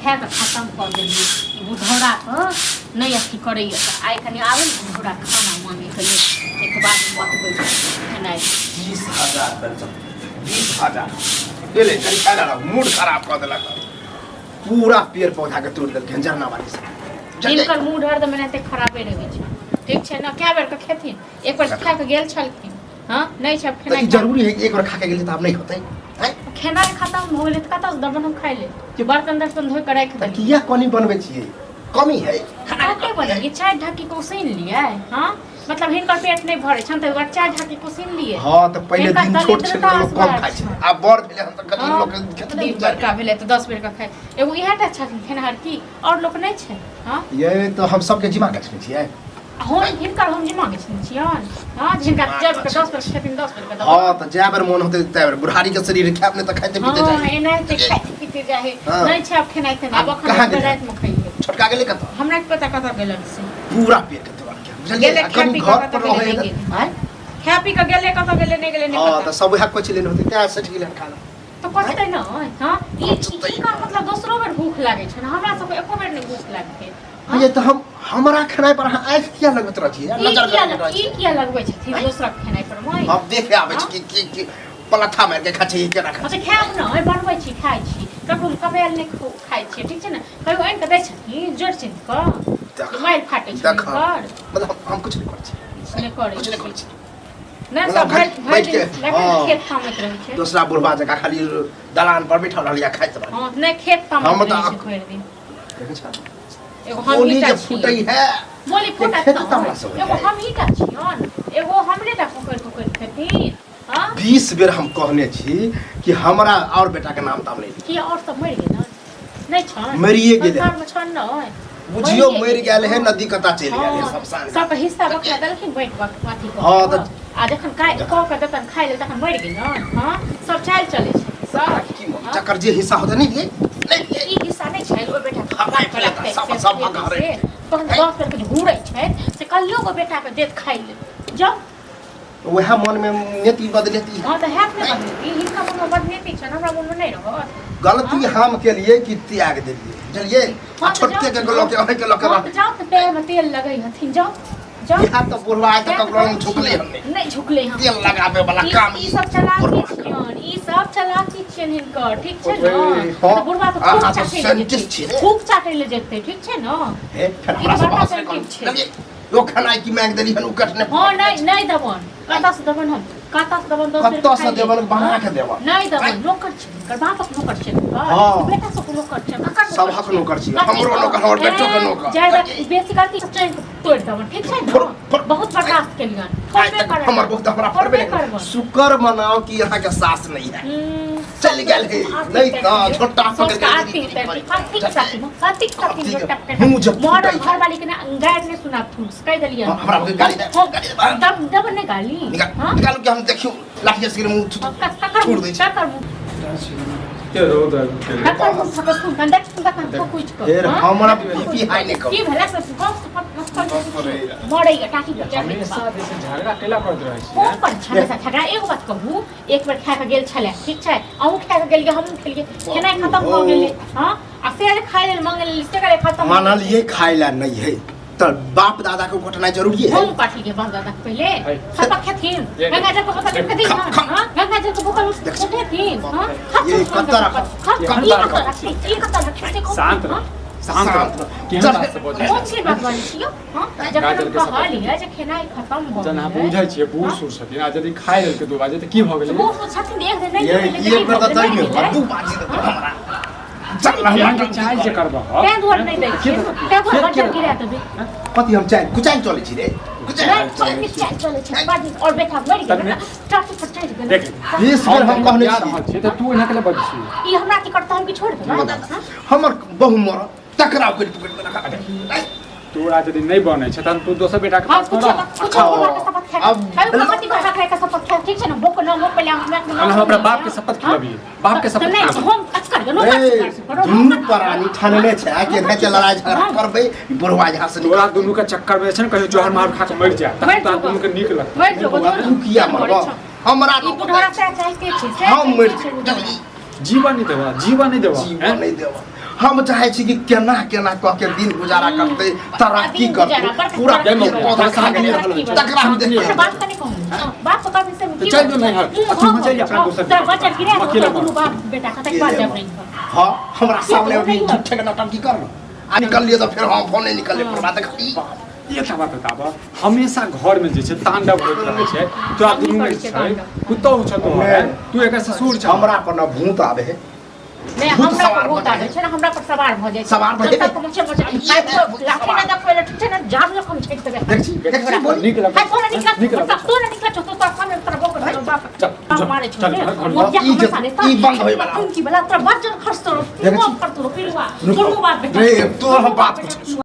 खाए कऽ खतम कऽ देलियै। ई बुढ़ौराके नहि अथी करैए तऽ आइ कनि आबै ने बुढ़ौरा खाना मांगैके लेल, ताहिके बाद बतबै खेनाइ। 20,000 पेंशन, 20,000 गेलै। कनि खाय ला मूड खराब कऽ देलक, पूरा पेड़ पौधा के तोड़ि देलकै झरना वाली सब। हिनकर मूड हरदम एनाहिते खराबे रहै छै, ठीक छै ने? कए बेर के खेथिन? एक बेर खा कऽ गेल छलखिन। हँ, नहि छै आब तऽ खेनाइ। ई जरूरी है कि एक बार खा के गेलै तऽ आब नहि होतै हैं? खेनाइ खतम भऽ गेलै तऽ कतऽसँ देबन हम खाइ ले? बर्तन तर्तन धोइ कऽ राखि तऽ देलियै। किया कनी बनबै छियै? कमी है खाना? कते बनेलियै? चारि ढक्की कोसिन लियै। हँ, मतलब हिनकर पेट नहि भरै छनि तऽ ओकरा चारि ढक्की कोसिन लियै। हँ, तऽ पहिले हिनकर दिन छोट छलै दरिद्रता तऽ लोक कम असगर खाइ छलै, छै। आब बड़ भेलै हन तऽ कनि हँ, लोक खेतै। दिन बड़का भेलै तऽ 10 बेर के खाइ। एगो इएह टा छथिन खेनहार की आओर लोक नहि छै? हँ। ये तऽ हम सबके जिमा गछने छियै। हम हिनकर हम जिमा गछने छियनि? हँ, जिनका जब के 10 बेर खेथिन, 10 बेर के दबा। हँ, तऽ जै बेर मोन होतै तै बेर। बुढ़ारी के शरीर, खायब नहि तऽ खाइते पीते हँ जाइ। एनाहिते खाइते पीते जाइ। हँ। नहि छै आब खेनाइ तेनाइ। आब आब कहाँ एखन गेलै? रातिमे खइयै। छोटका गेलै कतऽ? हमरा की पता कतऽ गेलन से। पूरा पेट के तोड़लकै, बुझलियै? गेलै आ खा कनि पी कऽ घर कतऽ पर गेलै, रहै नहि गेलै। आँय? खा पी कऽ गेलै, कतऽ गेलै, नहि गेलै, नहि हँ पता। तऽ सब उएह कोचि लेने होतै, तैं सठि गेलै हन खाना। तऽ पचतै ने? हँ, ई पचतै। हिनकर मतलब दोसरो बेर भूख लागै छै ने, हमरा सबके एको बेर नहि भूख लागतै। हँ, ये तऽ हम हमरा खेनाइ पर अहाँ आँखि किया लगबैत रहै छियै? ई नजर किया गड़बैत रहै ई छियै? किया लगबै छथिन दोसरक खेनाइ पर माय? हम देखे आबै छी कि की की पलत्था मारि के खाइ छै, केना खाइ अच्छा, खायब ने, बनबै छी, खाइ छी, ककरो कबैल नहि खाइ छियै, ठीक छै ने? कहियो आनि कऽ दै छथिन जोर चिन्ह कऽ मारि फाटै छै देख। हिनकर। मतलब हम कुछ नहि करै छी। किछु नहि करै कुछ नहि करै छी। छी। नहि मतलब सब भरि भरि बैठ दिन के, देखै हँ। खेत तामैत रहै छै। दोसरा बुढ़बा जकाँ खाली दलान पर बैठल रहल या खाइत रहल। हँ, नहि, खेत हम तामैत तऽ रहै छै भरि दिन। देखै छह? एगो हम बोली ही टा जे छियै। फूटै है। बोली फूटत। खेत ने तामला से होइ एगो है। हम ही टा छियन, एगो हमरे टा पकड़ि पकड़ि खेथिन? हँ। 20 बेर हम कहने छी कि हमरा और बेटा के नाम ताम नहीं ली। किया, और सब मरि गेल नहि छन? मरिए गेलै। संसारमे छन नहि? बुझियो मरिए मरि गेल है, हँ। नदी कता चलि गेल है। हँ, शमशान। सबके हिस्सा बखरा देलखिन, बाँटि अथी कऽ हँ, कऽ। तऽ- आ जखन खाइ कऽ के देतन खाइ लेल तखन मरि गेलन। हँ, सब चालि चलै छै सब। की मन, जकर जे हिस्सा होतै नहीं दिए, नहीं दिए। ई हिस्सा नहि छै ओहि बेटा हवाई फैलाता, सब सब भगा से तहन 10 बेर के घूरै छै से कहियो गो बेटाके देत खाइ लेल जाउ। वएह मन में नेति बदलेती। हँ, तऽ हैत ने बदलेती? हिनका मोनमे बदलेती छनि, हमरा मोनमे नहि रहत? गलती हम केलिए कि त्याग देलिए, बुझलिए? हँ, आ तऽ छोटके जाउ। के लऽ के अहीं के लऽ के हँ, तऽ जाउ तऽ पैरमे तेल लगै हथिन, जाउ जाउ। इएह तऽ बुढ़वा आइ तक तें तऽ ककरो कहै झुकले छियै। हम नहि। नहि झुकले हम। तेल लगाबे वाला ई काम। ई सब चलाकी बुढ़वा के। छियनि, ई सब चलाकी छियनि हिनकर, ठीक छै ने? ओए, हँ, तऽ बुढ़वा तऽ अहाँ खूब तऽ चाटै लए साइंटिस्ट जेतै। छियै ने। खूब चाटै लए जेतै, ठीक छै ने? हे, फेर ई हमरा से बड़का बहस नहि करू। साइंटिस्ट छै। बुझलियै? ओ खेनाइ की मांगि देली हन, ओ कटने। हँ, नहि, नहि देबन। कतऽ से देबन हम? कतऽ से देबन 10 बेर कतऽ से खाइ लेल? देबन? बना के देबन। नहि देबन। नौकर छै हिनकर, बापक नौकर छै हिनकर? हँ। बेटा सबके नौकर छै? ककर नौकर सबहक छै? नौकर छियै। कथी हमरो के? नौकर, हमर बेटो के ए, नौकर। जादा बेसी गलती चैन तोड़ि देबन, ठीक छै ने? बहुत बर्दाश्त केलियन, आइ थोड़बे तक करबन। हमर बहुत हमरा थोड़बे फड़बे नहि करबन। शुक्र मनाओ कि अहाँके सास नहीं है। चलि गेल हे, नहि तऽ छोटा पकड़ि के आरती उतारती, कथी साथी कथी साथी। ठीक है। झोटा पकड़ि मुँह जब मॉडर्न फूटै है। घरवाली के ना गारि नहि सुनाथुन, कहि देलियन। हँ, हमरा गाली दे, गाली दे। दब दब नहि गाली। निकाल। हँ? निकालू कि हम देखियौ लाठिया से मुँह ककर छोड़ दै छै। ककर मुँह के रौद आबि गेलै। ककर मुँह थकस सुन देख देख कुछ कऽ। फेर हँ? हमरा बीपी हाई नहि की करू। भेलै से गप सप मरैया टाटी पर चढ़। हमेशा जे छै झगड़ा केला करैत रहै कोन छियै? पर छलै से झगड़ा? एगो बात कहू, एक बेर खा कऽ गेल छलै, ठीक छै? अहूँ खा कऽ गेलियै, हमहूँ खेलियै, खेनाइ खतम भऽ गेलै। हँ, आ से जे खाइ लेल मांगे लेल से करे खतम भऽ गेलै। मानलिए खाय ला नहीं है तऽ बाप दादा के घटना जरूरी है। हम काटलियै बाप दादा के पहिले। है। सबक खेथिन। ये गंगा जल के बोतल उठेथिन। खा- खा। हँ, गंगा जल के बोतल देख। उठेथिन। हँ, खा। ये कत्ता रख। खा। केहन ई बात कत्ता करै रखी, ई कत्ता रखी से कहू। शांत रह। हँ? शांत शांत रह। रह। केहन बात से बजै कोन छै? चीज बात बजै छियौ? हँ, जखन गाजर हम के शपथ। कहलियै जे खेनाइ खतम भऽ जहन अहाँ गेलै। बुझै छियै बूढ़ सूढ़ छथिन, आ यदि खाइ लेलकै 2 बाजे तऽ की भऽ गेलै? बूढ़ सूढ़ छथिन, एक दिन नहि ये खेलै तऽ ये की बेर भऽ तऽ गेलै? दै मरि नहि गेलै? दू बाजी देतौ हमरा, चल केहन हमरा। चालि जे करबह? तें दुआरे नहि दै छियै, तें दुआरे बच्चा गिरा देबै। कथी हम चालि कुचालि चलै छी रे? कुचालि नहि, चल, चालि चलै छै बड़ नीक। और बेटा मरि गेलै ने, टाटी पर चढ़ि गेलै। देख। 20 बेर हम कहने जा छी। रहल छियै तऽ तू एना केला बजै छी? ई हमरा की करतै? हम की छोड़ि देबै? हँ? हमर बहु मर तकरा ओकरि पकड़ि के रखा। तोरा यदि नहि बनै छै तहन तू दोसर बेटा के हाँ, पास कुछ रह। कुछ भगवान के शपथ खाए अब- खाए, भगवती भाषा खाए के शपथ खाए, ठीक छै ने? बोक न मोक पहिले हमरा तहन हम अपना बाप के शपथ खिलबियै, बाप के शपथ नहीं खिलबियै। हम अचकर गेलहुँ। ए, दुनू प्राणी ठानने छै कि एना के लड़ाई झगड़ा करबै, बुढ़वा यहाँ से तोरा निकल। दुनू के चक्कर में जे छै ने कहियो जहर मार खा के मरि जाय तखन मरि तोरा जेबो। दुनू के नीक लगतौ। मरि जेबो। बौआ, तू किया मरबह? हमरा ई बुढ़ौरा सएह चाहिते छै, सएह हम मरि चाहिते छै बुढ़ौरा। जीवन नहीं देबा, जीवन नहीं देबा। जीवन नहीं देबह। हम चाहे छी कि केना केना कऽ के दिन गुजारा करतै, तरक्की दिन गुजारा, करतै, बड़का पूरा तरक्की पेड़ पौधा खा करतै, गेलै, तरक्की बला। तकरा हम देखिए। हमरा बात कने कहू, बाप के कहबी से तऽ चलि जो नैहर। आ तू चलि जा अपना दोसर तोरा बच्चा गिरा अकेला दुनू बाप बेटा कतेक बार जब नहीं हाँ, हमरा सामने अभी झूठे के नौटंकी कर आ निकल लियै तऽ फेर हम फोन नहि निकलले पर बात खाली। एकटा बात बताब, हमेशा घर में जे छै तांडव होइत रहै छै तोरा हमही दुनू करै मे छियै छै तांडव। पुतहु छ तोहर, तू एकर ससुर छ। हमरा पर न भूत आबे है। नहि, भूत हमरा पर सवार भूत भऽ आबै छै ने, हमरा पर सवार भऽ जाइ छै। सवार भऽ जाइ जनता के मचे मचे ये भूत लाठी सवार। नहि देखबै लए, ठीक छै ने, जाम लऽ हम छेक देबै। देख छी, देख छी, बोल। नीक लगै हाय, तोरा निकला नीक लगै तोरा निकला छौ, तोरा सामने तोरा बौक भेल बाप चल, बाप चल, मारै छौ चल, रे। घर- घर- मोतिया ई हमर जे- साले ई बंद होय वाला। की वाला तोरा बज्जर खर्च तोरो देखै छी? पिरुआ खर्च तोरो पिरुआ दुनू बाप बेटा रे, तोहर हम बात पूछै।